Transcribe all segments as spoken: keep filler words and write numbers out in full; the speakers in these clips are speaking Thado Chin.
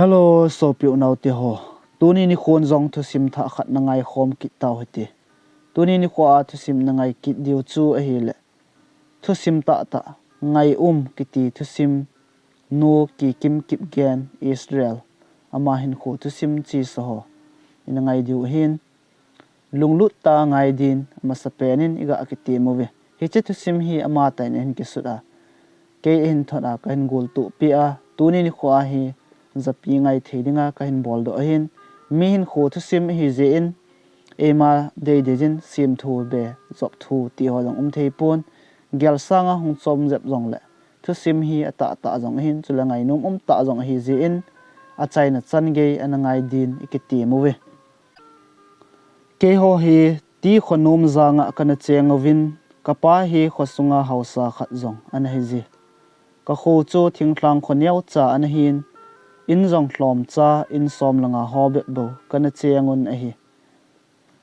Hello, sopi unaute ho. Tuni nikhon jong thusim thah khat na ngaikhom kit tau hite. Tuni nikho a thusim na ngai kit diu chu ahile, thusim tahtah, Ngai Um kiti thusim, Nu Kikim Kipgen, Israel, ama hinkho thusim chesa ho ina ngai diu ahin. Lunglut tah a ngai din, amasapen in iga kitem uve. Hiche thusim hi amatah in ahin kisut a, kei ahin thot a, kahin gol tohpi a, tuni nikho a hi japi ngai thei dinga kahin boldoh ahin. Mi hinkho thusim ahijeh in, eima deidei jin semthu be, jopthu ti ho jong um thei pon, gel sanga hung chom jep jongle, thusim hi atahtah jong ahin, chule ngainom umtah jong ahijeh in, achaina chan gei ana ngai din ikitem uve. Keiho hi T Khonom janga kana cheng uvin, kapa hi khosunga haosa khat jong ana hije. Kakho chu thinglhang kho neocha ana hin, in jong lhomcha, in som le nga ho bep bou kana cheng un ahi.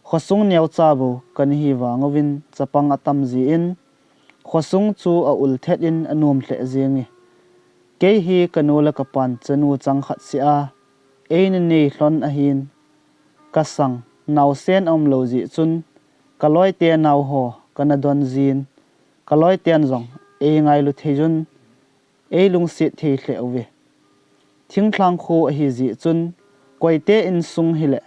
Khosung neocha bou kana hi vang uvin chapang atam jeh in, khosung chu aul thet in anom lheh jenge. Kei hi kanu le kapan chanu chang khat seh a, eina nei lhon ahin, kasang, naosen aumlou jeh chun, kaloite nao ho kana don jin, kaloiten jong eingailu thei jun, eilungset thei lheh uve. Thinglhang kho ahijeh chun, koite insung hile,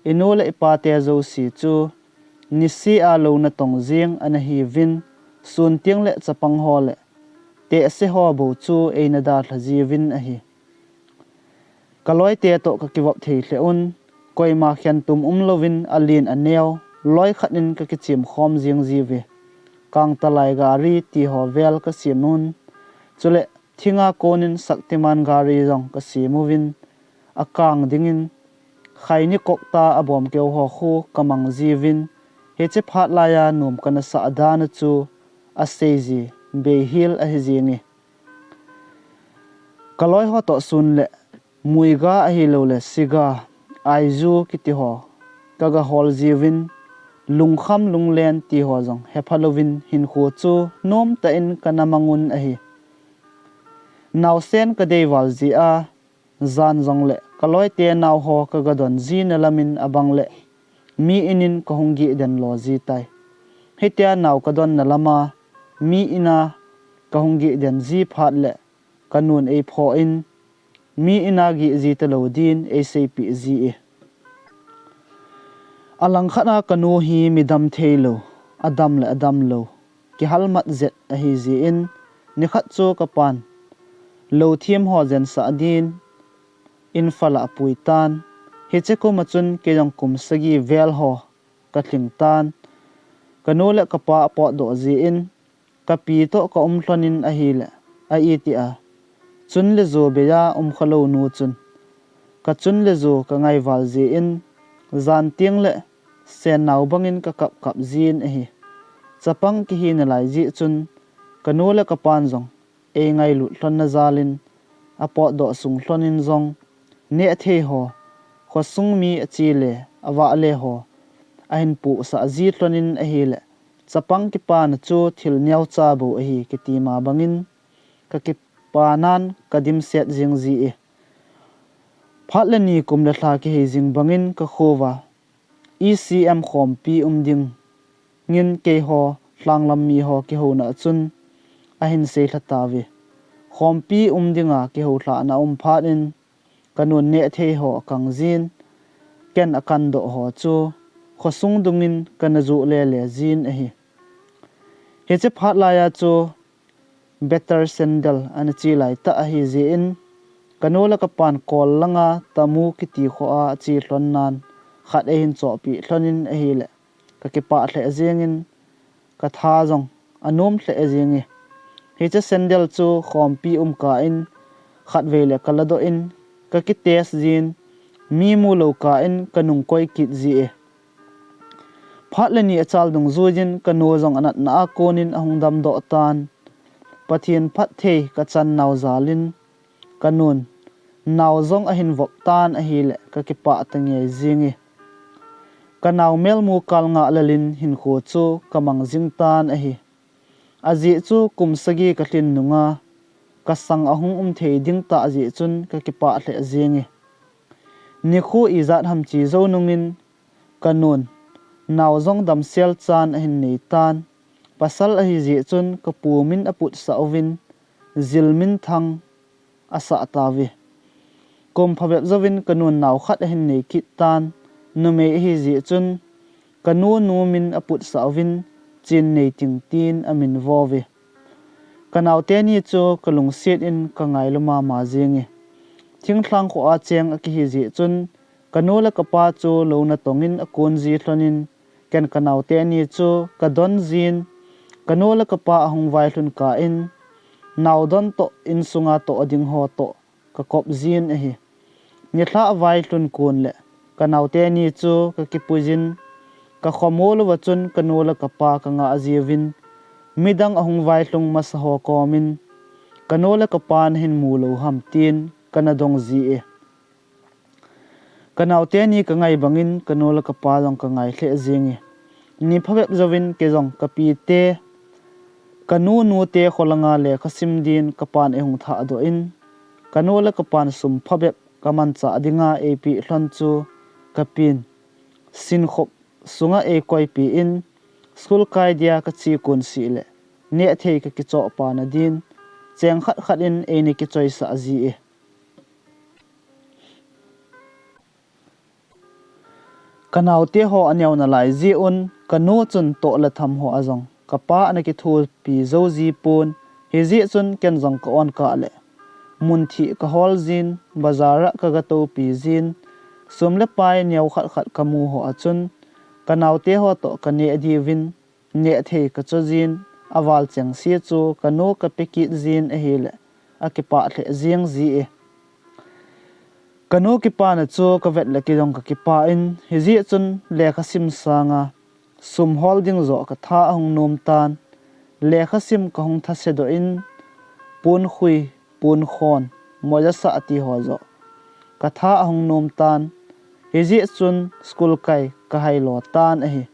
inu le ipate jouse chu, niseh a lou natong jeng ana hiuvin, sun tengle chapang ho le tehse ho bou chu eina dalha jiuvin ahi. Kaloite toh kakivop thei lheh un, koima khentum umlouvin alen aneo, loikhat in kakichem khom jeng jiuve. Kangtalai gari ti ho vel kasem un, chule thinga konin Shaktiman gari jong kasem uvin, akang dingin khaini kokta abom keu ho khu kamang jiuvin, hiche phat laiya nom kana sah dan a chu aseiji beihel ahi jenge. Kaloi ho toh sun le muiga ahiloule siga, aiju kiti ho kaga hol jiuvin, lungkham lunglen ti ho jong hephalouvin hinkho chu nomtah in kana mang un ahi. Naosen kadei val jeh a, jan jongle kaloite nao ho kaga don jina lamin abangle, mi inin kahung geh den lo jitai. Hitia nao kadonna lama, mi ina kahung geh den ji phat le, kanun eiphoh in, mi ina geh ji talou din eiseipeh ji e. Alangkhat a kanu hi midam theilou, adam le adamlou, kihalmat jet ahijeh in, nikhat chu kapan lou them ho jensah din Imphal a apui tan. Hiche kum a chun kei jong kum sagi vel ho kalhing tan. Kanu le kapa apotdoh jeh in, kapi toh kaum lhonin ahile, a iti a, chun le jo beiya umkhalou nu chun, kachun le jo kangai val jeh in, jan tengle sennao bangin kakap kap jin ahi. Chapang kihi nalai jeh chun, kanu le kapan jong eingailut lhonna jalin, apotdoh sung lhonin jong, nehthei ho, khosung mi ache le avah le ho ahin pohsah ji lhonin ahile, chapang kipana chu thil neocha bou ahi kiti ma bangin, kakipanan kadimset jeng ji e. Phat le ni kum le lha kihei jing bangin kakhouva ECM khompi um dingin keiho lhanglam miho kihouna a chun ahin seilha tauve. Khompi um dinga kihoulhahna aum phat in, kanun nehthei ho akang jin, ken akandoh ho chu khosung dungin kana joh lele jin ahi. Hiche phat laiya chu Better Sendal ana che laitah ahijeh in, kanu le kapan kol langa Tamu kiti kho a ache lhonnan, khat eihin chohpeh lhonin ahile, kakipah lheh jengin, katha jong anom lheh jenge. Hiche sandal chu khompi um kah in khatvei le kaladoh in, kaki test jin, mi mulou kah in kanung koi kit ji e. Phat le ni achal dungjuiyin kanu jong anatna a konin ahung damdoh tan. Pathen phatthei kachan nau jalin kanun nao jong ahin vop tan ahile kakipah tangei jenge. Kanao melmu kal ngah lelin hinkho chu kamang jing tan ahi. Ajeh chu kum sagi kalhin nunga kasang ahung um thei ding tah jeh chun kakipah lheh jenge. Nikho ijat ham che jou nungin kanun nao jong damsel chan ahin nei tan. Pasal ahi jeh chun kapu min aputsah uvin, Jilminthang asah tauve. Kum phabep jouvin kanun nao khat ahin nei kit tan. Numei ahi jeh chun kanu nu min aputsah uvin, Chinneiting tin amin vo uve. Kanaote ni chu kalungset in kangailu mama jenge. Thinglhang kho a cheng akihi jeh chun kanu le kapa chu lou natong in akun ji lhonin, ken kanaote ni chu kadon jin, kanu le kapa ahung vailhun kah in, naodon toh insunga toh ading ho toh kakop jin ahi. Nilhah vailhun kon le kanaote ni chu kakipui jin, kakhomol uva chun kanu le kapa kangah jiuvin, midang ahung vailhung masa ho komin, kanu le kapa nahin mu lou ham tin kana dong jie. Kanaote ni kangai bangin kanu le kapa jong kangai lheh jenge. Ni phabep jouvin kei jong kapite, kanu nute kholanga lekha sim din kapan eihung thahdoh in, kanu le kapan sum phabep kamanchah dinga eipeh lhon chu kapin sinkhop sunga eikoipeh in, school kai dia kache kon seh le nehthei kakichoh pana din cheng khat khat in eina kichoisah jie. Kanaote ho aneo nalai jeh un kanu chun toh le tham ho a jong kapa ana kithopi jou jipon, hijeh chun ken jong ka-on kah le munthih kahol jin, bazar a kaga toupi jin, sum le pai neo khat khat kamu ho a chun kanaote ho toh kaneh diuvin, nehthei kacho jin, aval chengse chu kanu kape kit jin ahile akipah lheh jeng jie. Kanu kipana chu kavet le kei jong kakipah in, hijeh chun lekha sim sanga sum hol ding joh katha ahung nom tan, lekha sim kahung thasedoh in, ponkhui, ponkhon, moijasah ti ho joh katha ahung nom tan, hijeh chun school kai kahailo tan ahi.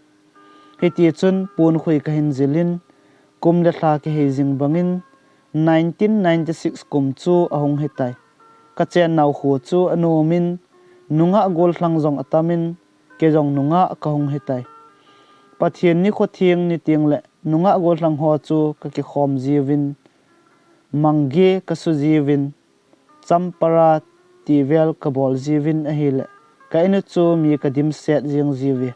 Hitichun ponkhui kahin jilin, kum le lha kihei jing bangin nineteen ninety-six kum chu ahung hitai. Kachen nau kho chu anomin, nungah gollhang jong atamin, kei jong nungah kahung hitai. Pathen nikho theng ni tengle nungah gollhang ho chu kakikhom jiuvin, mangge kasu jiuvin, champara tivel kabol jiuvin ahile ka in u chu mi kadimset jeng jiuve.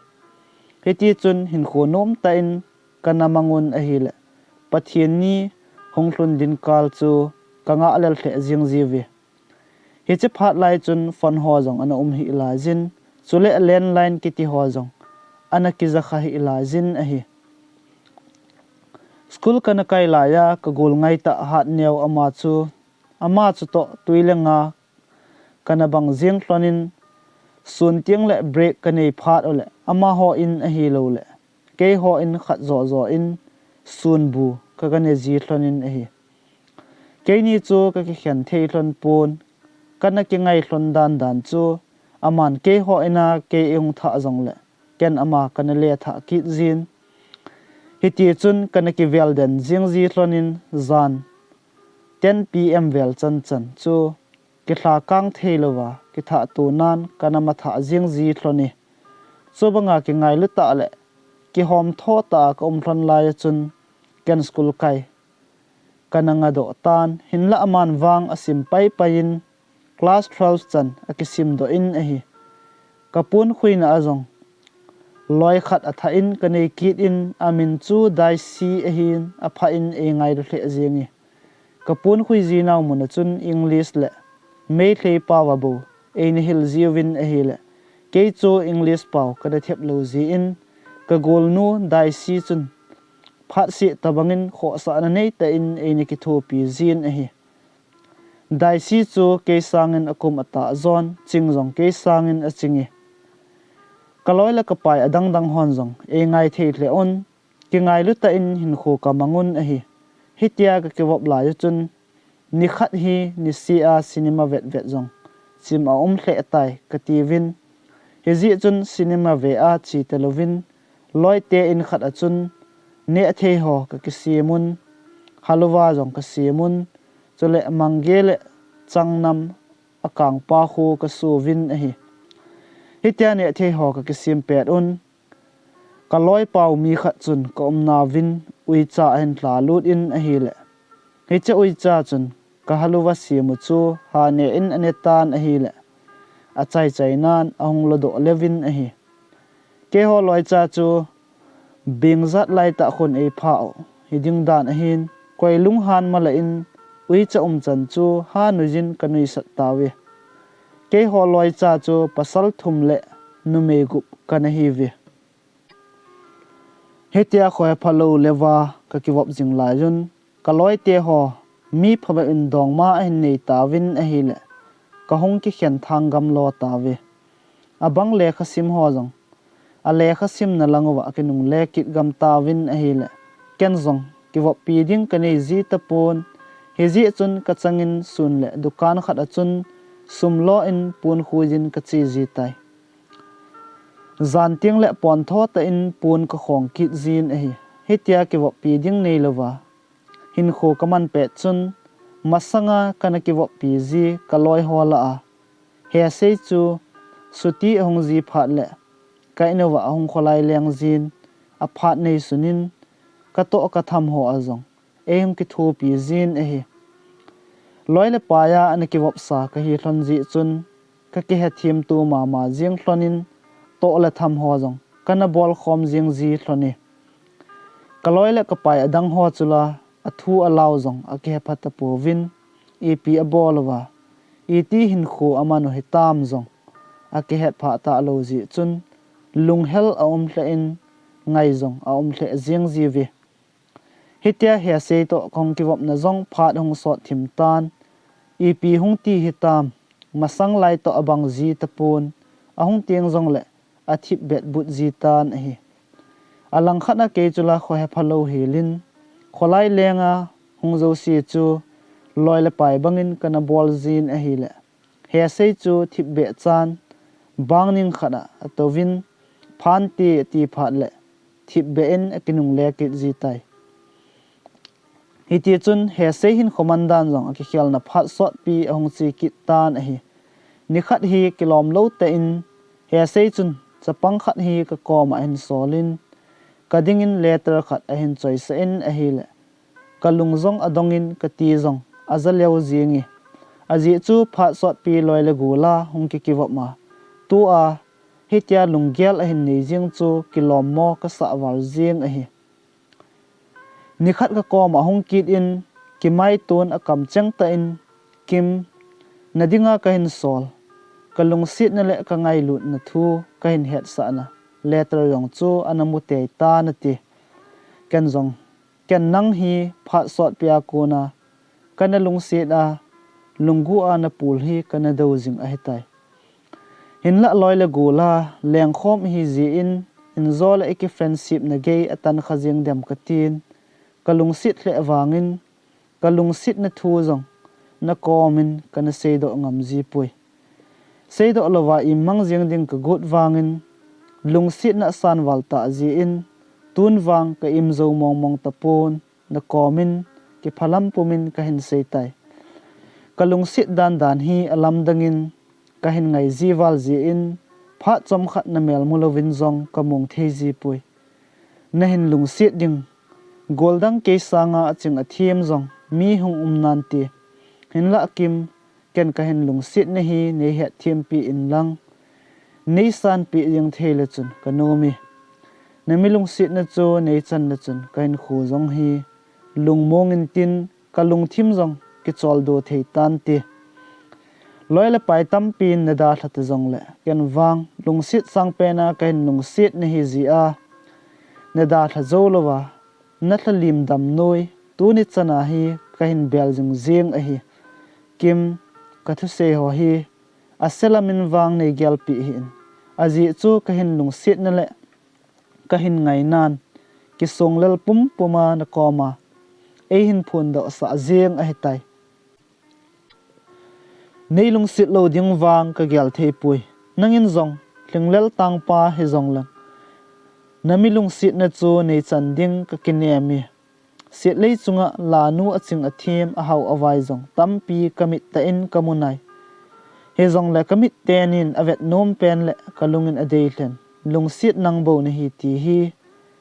Hitichun hinkho nomtah in kana mangun ahile Pathen ni hung lhun ding kal chu kangah lel lheh jeng jiuve. Hiche phat lai chun phone ho jong ana um hih laijin, chule landline kiti ho jong ana kijakha hih laijin ahi. School kana kai laiya kagol ngaitah Hatneo ama chu, ama chutoh twi le nga kana bang jeng lhonin, sun tengle break kanei phat ule amaho in ahiloule keiho in khat joh joh in sunbu kaga ne ji lhonin ahi. Keini chu kakikhen thei lhon pon, kana kingai lhon dan dan chu, aman keiho ina kei eihung thah jongle ken ama kana lethah kit jin. Hitichun kana kivel den jeng ji lhonin jan ten PM vel chanchan chu kilha kang theilouva kithah tonan kana mathah jeng ji lhone. Chubanga kingailu tah le kihomtho tah a kaum lhon laiya chun ken school kai kana ngadoh tan, hinla aman vang asim paipai in class twelve chan akisimdoh in ahi. Kaponkhuina a jong loi khat athah in kanei kit in, amin chu Daisy ahin, aphah in eingailu lheh jenge. Kaponkhui jinau muna chun English le Meitei paova bou eina hil jiuvin ahile kei chu English pao kana thep lou jeh in kagolnu Daisy chun phatseh tobangin khohsahna neitah in eina kithopi jin ahi. Daisy chu kei sangin akum atah jon, ching jong kei sangin achinge. Kaloi le kapai adangdang hon jong eingai thei lheh un, kingailu tah in hinkho kamangun ahi. Hitia kakivop laiya chun nikhat hi nisea cinema vetvet jong chim aum lheh tai katiuvin, hijeh chun cinema ve a che talouvin, loite in khat a chun nehthei ho kakisem un, haluva jong kasem un, chule mangge le changnam akangpa khu kasuvin ahi. Hitia neh thei ho ka kisim pet un, ka loi pau mi khat chun ka umna uvin uicha ahin lha lut in ahile, hiche uicha chun ka haluva simu chu ha neh in ane tan ahile, achai chai nan ahung lodoh levin ahi. Keiho loicha chu bing jat laitah khun eipha u hiding dan ahin, koi lunghan mala in uicha umchan chu ha nuijin ka nuisat tauve. Keiho loicha chu pasal thum le numei gup kana hiuve. Hitia khohephalou leuva ka kivop jing laiyun, ka loite ho mi phabep in dongma ahin nei tauvin ahile, ka hung kikhen thang gam lo tauve. Abang lekha sim ho jong alekha simna lang uva akinungle kit gam tauvin ahile, ken jong kivoppi ding ka nei ji tapon, hijeh chun ka changin sun le dukan khat a chun sum lo in pon khuijin ka che ji tai. Jan teng le pon tho tah in pon ka khong kit jin ahi. Hitia kivoppi ding neilouva hinkho ka man pet chun, masanga kana kivoppi ji ka loi ho lah a Hesei chu chuti ahung ji phat le ka in uva ahung kholai leng jin, aphat neisun in ka toh ka tham ho a jong eihung kithopi jin ahi. Loi le pai a ana kivopsa ka hi lhon jeh chun, ka kihethem to mama jeng lhon in, toh le tham ho jong kana bol khom jeng ji lhon e. Ka loi le ka pai adang ho chu la, athu alau jong akihe pha tapouvin, ipi abol uva, iti hinkho aman u hitam jong akihet phah talou jeh chun, lunghel aum lheh in, ngai jong aum lheh jeng jiuve. Hitia Hesei toh kahung kivopna jong phat hung sot thim tan, ipi hung ti hitam, masang lai toh abang ji tapon, ahung teng jongle athip bet but ji tan ahi. Alangkhat a kei chu la khohephalou hel in, kholai lenga hung jouse chu loi le pai bangin kana bol jin ahile, Hesei chu thipbeh chan bang ning khat a atouvin, phante ati phat le thipbeh in akinungle kit ji tai. Hitichun Hesei hinkho man dan jong akikhelna phat sotpi ahung che kit tan ahi. Nikhat hi kilom lou tah in Hesei chun chapang khat hi ka koma ahin sol in, ka dingin letter khat ahin choisah in ahile, ka lung jong adong in ka ti jong aja leu jeng e. Ajeh chu phat sotpi loi le gol a hung kikivop a, tua hitia lunggel ahin nei jeng chu kilom mo kasah val jeng ahi. Nikhat ka koma ahung kit in, kimaiton akamcheng tah in, Kim, nadinga kahin sol, ka lungsetna le ka ngailutna thu kahin hetsahna letter jong chu ana mu tei tan ati. Ken jong, ken nang hi phat sotpi a kona kana lungset a, lunggu a napul hi kana dou jing ahitai. Hinlah loi le gol a lengkhom ihi jeh in, injo le iki friendship na gei atan kha jeng dem katin, ka lungset lheh vangin, ka lungsetna thu jong nakomin kana seidoh ngam jipoi. Seidoh louva immang jeng ding ka got vangin, lungsetna asan val tah jeh in, tun vang ka im jou mong mong tapon, nakomin kiphalam pumin kahin sei tai. Ka lungset dan dan hi alamdangin kahin ngai ji val jeh in, phat chomkhat namel mu louvin jong ka mong thei jipoi. Nahin lungset ding, goldang kei sanga aching athem jong mi hung um nante. Hinlah Kim, ken kahin lungsetna hi nei hetthem peh inlang, nei sanpeh jeng thei le chun ka nom e. Nami lungsetna chu nei chan le chun kahinkho jong hi lungmong intin, ka lungthim jong kicholdo thei tante. Loi le pai tampin nadalha ta jongle, ken vang lungset sangpen a kahin lungsetna hi jeh a, nadalha jou louva, nalhalim damnoi tuni chana hi kahin bel jing jeng ahi. Kim, kathusei ho hi aselam in vang nei gelpeh hih in. Ajeh chu kahin lungsetna le kahin ngainan kisonglel pumpuma nakoma eihin phondohsah jeng ahitai. Nei lungset lou ding vang kagel theipoi. Nangin jong lhinglel tangpa hijongleng, nami lungsetna chu nei chan ding kakinem e. Setlei chunga lanu aching athem, ahao avai jong tampi kamit tah in kamu nai. Hijongle ka mit tenin a vet nom pen le ka lungin a dei lhen, lungset nang bou na hi ti hi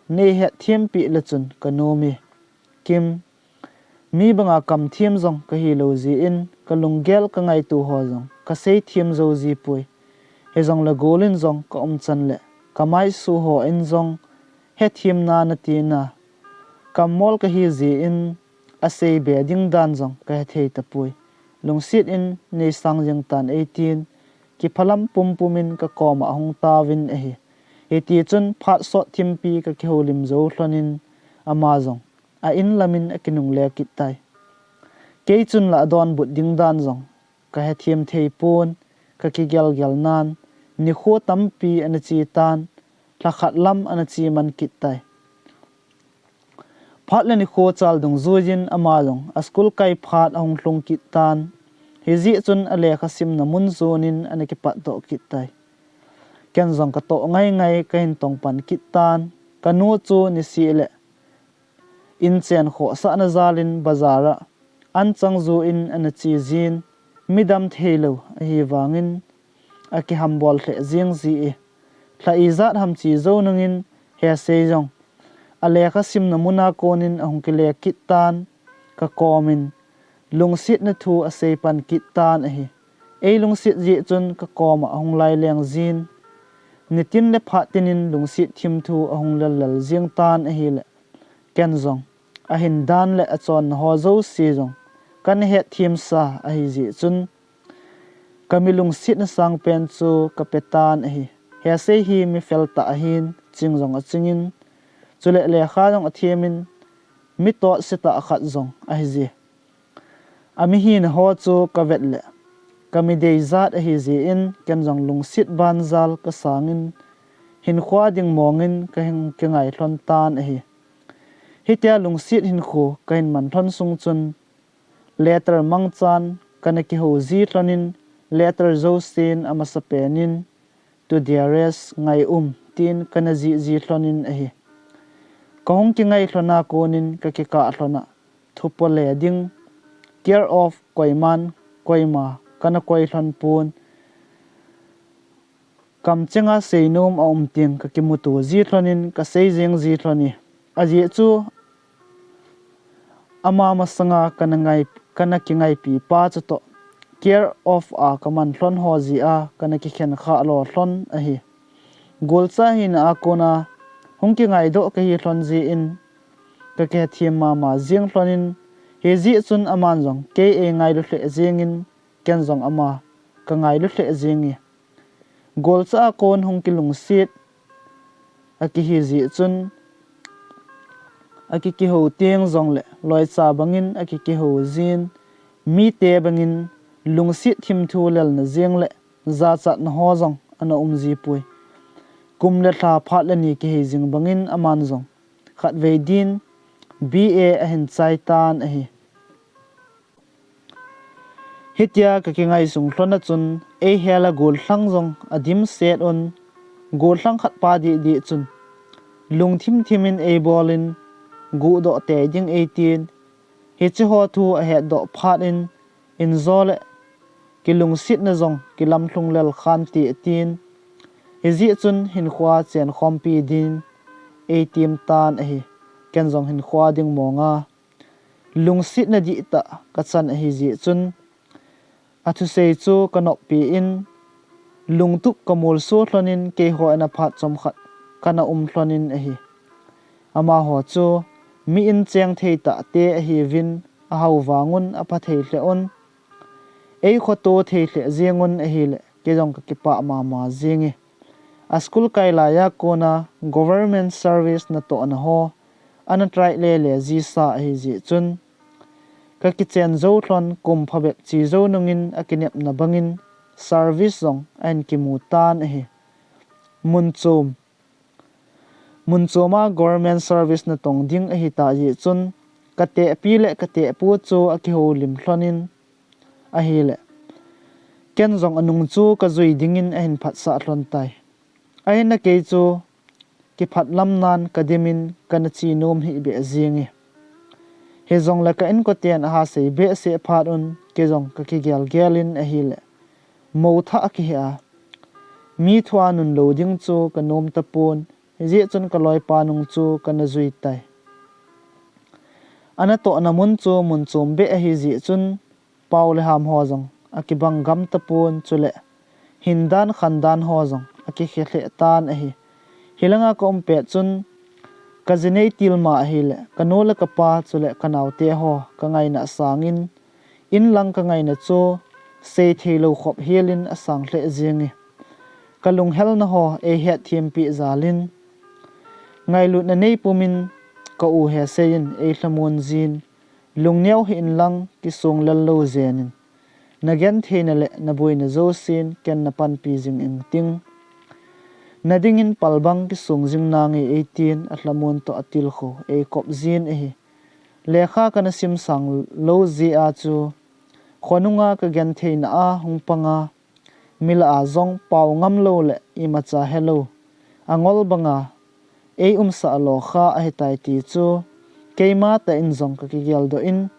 nei het thiam pi le chun ka nom e. Kim, mi banga kam thiam jong ka hi lo ji in, ka lunggel ka ngaitu ho jong ka sei thiam jo ji pui. Hijongle gol in jong ka um chan le ka maisu ho in jong he thiam na na ti na, kam mol ka hi ji in, a sei be ding dan jong ka he thei ta pui. Lungset in nei sang jeng tan ei tin, kiphalam pumpum in ka koma a hung tauvin ahi. Hiti chun phat sot thimpi ka kihoulim jo lhon in ama jong a in lam in a kinungle kit tai. Kei chun la a donbut ding dan jong ka he thiam thei pon, ka kigelgel nan, nikho tampi ana chi tan, lhakhat lam ana chi man kit tai. Phat le nikho chal dungjuiyin ama jong a school kai phat a hung lhung kit tan. Hijeh chun a lekha simna mun jonin ana kipat doh kit tai. Ken jong ka toh ngai ngai ka hin tong pan kit tan. Ka nu chu nisih le inchen khohsah na jal in bazar a an chang ju in ana chi jin, midam thei lo ahi vangin a kihambol lheh jeng ji e. Lha ijat ham chi jo nungin he sei jong a lekha simna muna konin a hung kile kit tan, ka komin lungsetna thu a sei pan kit tan ahi. Ei lungset jeh chun ka koma a hung lai leng jin, nitin le phat tinin lungset thim thu a hung lel lel jeng tan ahile, ken jong a hin dan le a chonna ho jouse jong ka na het thim sa ahi jeh chun, ka mi lungsetna sang pen chu ka pe tan ahi. He sei hi mi fel tah ahin, ching jong a chingin, chule lekha jong a thiamin, mi totsi tah khat jong ahi ji. A mi hina ho chu ka vet le ka mi dei jat ahi jeh in, ken jong lungset banjal ka sangin, hinkho ding mongin ka hin kingai lhon tan ahi. Hitia lungset hinkho ka hin man lhon sung chun, letter mangchan ka na kihou ji lhonin, letter jousen a masapen in, "To dearest, ngai um," tin ka na jih ji lhonin ahi. Ka hung kingai lhona konin ka kikah lhona, thupo le ding, care of koiman koima ka na koi lhon pon, kamchenga seinom a um ting ka kimuto ji lhonin ka sei jeng ji lhon e. Ajeh chu ama masanga ka na ngai, ka na kingaipi pa chutoh care of a ka man lhon ho jeh a ka na kikhen kha lo lhon ahi. Golcha hina a kona hung kingaidoh ka hi lhon jeh in ka kihethem mama jeng lhonin, hijeh chun aman jong kei ei ngailu lheh jengin, ken jong ama ka ngailu lheh jeng e. Golcha a kon hung kilungset a kihi jeh chun, a kikihou teng jongle loicha bangin a kikihou jin, mite bangin lungset thim thu lelna jeng le jachatna ho jong ana um ji pui. Kum le lha phat le ni kihei jing bangin aman jong khatvei din B A a hin chai tan ahi. Hitia ka kingaisung lhona chun, ei hela gollhang jong a dimset un, gollhang khat pa dih dih chun, lungthim thim in ei bolin, guhdoh tei ding ei tin, hiche ho thu a hetdoh phat in, injo le kilungsetna jong kilamlhung lel khan ti a tin, hijeh chun hinkhoa chenkhompi din ei tem tan ahi. Ken jong hinkhoa ding monga lungsetna dihtah ka chan ahi jeh chun, a thusei chu ka noppi in, lungtup ka molso lhonin keiho in a phat chomkhat ka na um lhonin ahi. Amaho chu mi incheng thei tahte ahiuvin, a hao vangun a pha thei lheh un, ei khoto thei lheh jeng un ahile, kei jong ka kipah mama jeng e. A school kai laiya kona government service natohna ho ana try lele jisa ahi jeh chun, ka kichen jou lhon kum phabep che jou nungin a kinepna bangin service jong a hin kimu tan ahi. Munchom, munchoma government service natong ding ahitah jeh chun, ka tehpi le ka tehpu chu a kihoulim lhonin ahile, ken jong anung chu ka jui dingin a hin phatsah lhon tai. Ahinla kei chu kiphatlam nan ka dimin ka na che nom hih beh jeng e. Hijongle ka inkoten aha sei behseh phat un, kei jong ka kigelgel in ahile, Mothah akihe a, mi thua nun lou ding chu kanom tapon, hijeh chun kaloipa nung chu kana jui tai. Anatohna mun chu mun chombeh ahi jeh chun, pao le ham ho jong akibang gam tapon, chule hindan khandan ho jong akikhe lheh tan ahi. Hilanga kaum pet chun, kajinei tilma ahile kanu le kapa chule kanaote ho kangaina sangin, inlang kangaina chu seithei lou khop helin asang lheh jenge. Kalunghelna ho eihetthem peh jalin, ngailutna neipumin ka-u Hesei in eilhamon jin, lungneo hih inlang kisong lel lou jenin, nagentheina le naboina jousen ken napanpi jing ingting. Nadingin palbang kisong jing nange eitin alhamon toh atilkhou eikop jin ahi. Lekha kana simsang lou jeh a chu, khonunga kagentheina a hung panga, milah a jong pao ngam lou le imacha helou, angol banga eiumsah lo kha ahitai ti chu, keimatah in jong kakigeldoh in,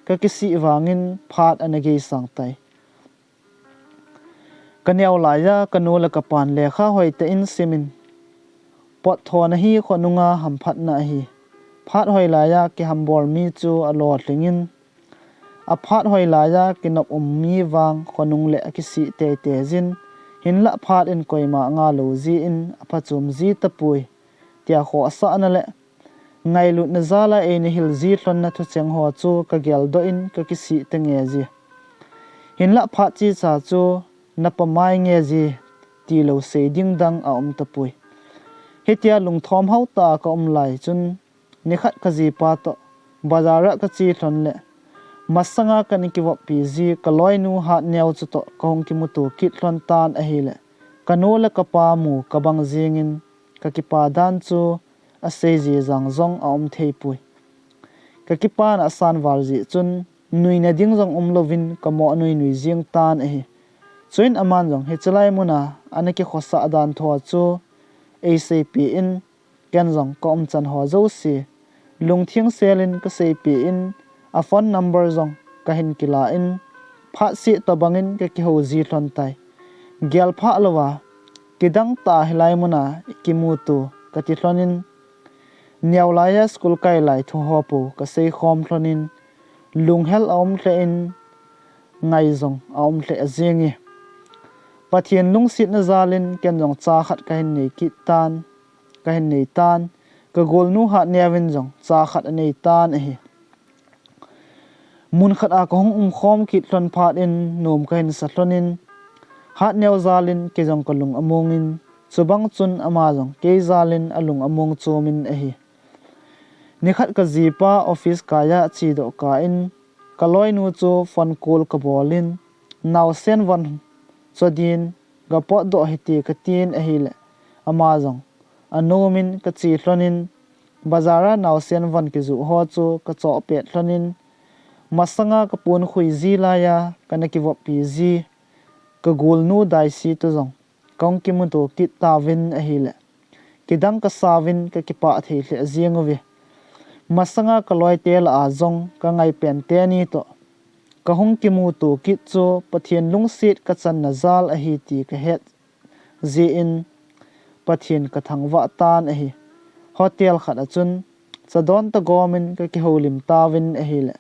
kakisih vangin phat ana geisang tai. Kaneo laiya kanu le kapan lekha hoitah in simin, potthona hi khonunga hamphatna ahi. Phat hoilaiya kihambol mi chu alolhingin, aphat hoilaiya kinop um mi vang khonung le akisih teitei jin, hinlah phat in koima anga lou jin aphachom ji tapoi, tia khohsahna le ngailutna jala eina hil ji lhonna thucheng ho chu kageldoh in kakisih tenge ji. Hinlah phat chicha chu napamai nge ji, tilou sei ding dang aum tapoi. Hitia lungthom haotah a kaum lai chun, nikhat kajipa toh bazar a kache lhon le, masanga kana kivoppi ji kaloinu Hatneo chutoh kahung kimuto kit lhon tan ahile, kanu le kapa mu kabang jingin, kakipa dan chu asei ji jang jong aum theipoi. Kakipana asan val jeh chun, nuina ding jong umlouvin kamo nuinui jing tan ahi. Chuin aman jong hiche lai muna ana kikhosah dan tho chu eiseipeh in, ken jong kaumchan ho jouse lungtheng selin kaseipeh in, aphone number jong kahin kilan, phatseh tobangin kakihou ji lhon tai. Gelphah louva, kidang tah a hilai muna ikimuto kati lhonin, neolaiya school kai lai thu ho pou kaseikhom lhonin, lunghel aum lheh in, ngai jong aum lheh jenge. Pathen lungsetna jalin ken jong cha khat kahin nei kit tan, kahin nei tan, kagolnu Hatneo in jong cha khat anei tan ahi. Mun khat a kahung umkhom kit lhon phat in nom kahin sa lhonin, Hatneo jalin kei jong kalung amongin, chubang chun ama jong kei jalin alung among chomin ahi. Nikhat kajipa office kaiya chedoh kah in, kaloinu chu phone call kabolin, naosen von chodin gapotdoh hite katin ahile, ama jong anomin kache lhonin, bazar a naosen von kijoh ho chu kachoh pet lhonin, masanga kaponkhui ji laiya kana kivoppi ji kagolnu Daisy toh jong kahung kimuto kit tauvin ahile, kidang kasauvin kakipah thei lheh jeng uve. Masanga kaloite lah a jong kangai pen teni toh kahung kimuto kit chu Pathen lungset kachanna jal ahi ti kahet jeh in Pathen kathangvah tan ahi. Hotel khat a chun chadon tagomin kakihoulim tauvin ahile,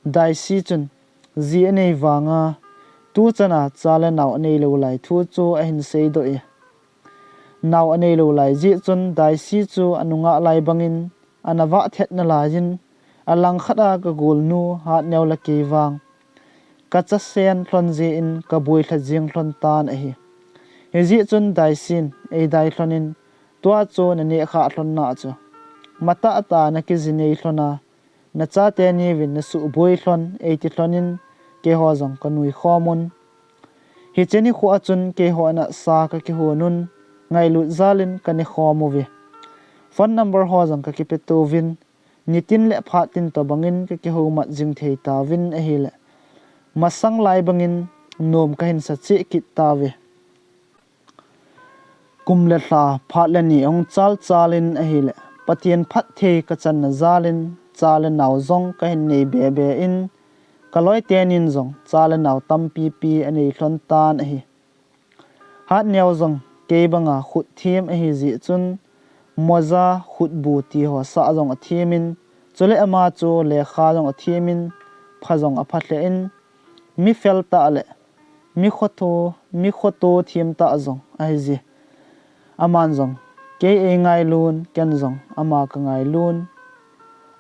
Daisy chun ji anei vanga tuchana cha le nao aneilou lai thu chu ahin seidoh e. Nao aneilou lai jeh chun Daisy chu anungah lai bangin ana vah thet nalaiyin, alangkhat a kagolnu Hatneo le kei vang kachasen lhon jeh in kabuilha jeng lhon tan ahi. Hijeh chun Daisy in eidai lhonin, tua chu naneh khah lhonna chu matahtah a nakijinei lhona, nachateni uvin nasuhboi lhon, eiti lhonin, keiho jong kanuikhomun. Hiche nikho a chun keiho in'a sa kakihonun, ngailut jalin kanekhom uve. Phone number ho jong kakipetouvin, nitin le phattin tobangin kakihoumat jing thei tauvin ahile, masang lai bangin nom kahin sa cheh kit tauve. Kum le lha, phat le ni ahung chalchalin ahile, Pathen phatthei kachanna jalin cha le nao jong kahin nei bebe in, kaloitenin jong cha le nao tampipi anei lhon tan ahi. Hatneo jong kei banga khut them ahi jeh chun, moja, khutbu ti ho sah jong athem in, chule ama chu lekha jong athem in, pha jong apha lheh in, mi fel tah le mi khoto, mi khoto them tah jong ahi ji. Aman jong kei eingailun, ken jong ama kangailun.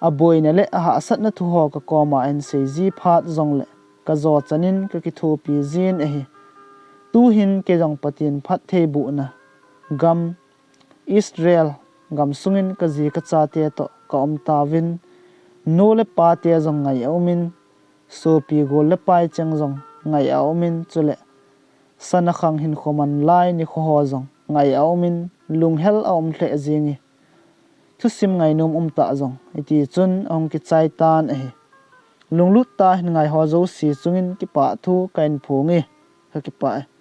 Aboina le ahahsatna thu ho kakoma ahin sei ji phat jongle, kajo chan in kakithopi jin ahi. Tuhin kei jong Pathen phattheibohna gam Israel gam sungin kaji kachate toh kaum tauvin, nu le pate jong ngai aumin, sopi gol le pai cheng jong ngai aumin, chule sana khang hinkho man lai nikho ho jong ngai aumin, lunghel aum lheh jenge. Thusim ngainom umtah jong hiti chun ahung kichai tan ahi. Lunglut tah a hin ngaiho jouse chungin kipah thu kahin phonge. Kakipah e.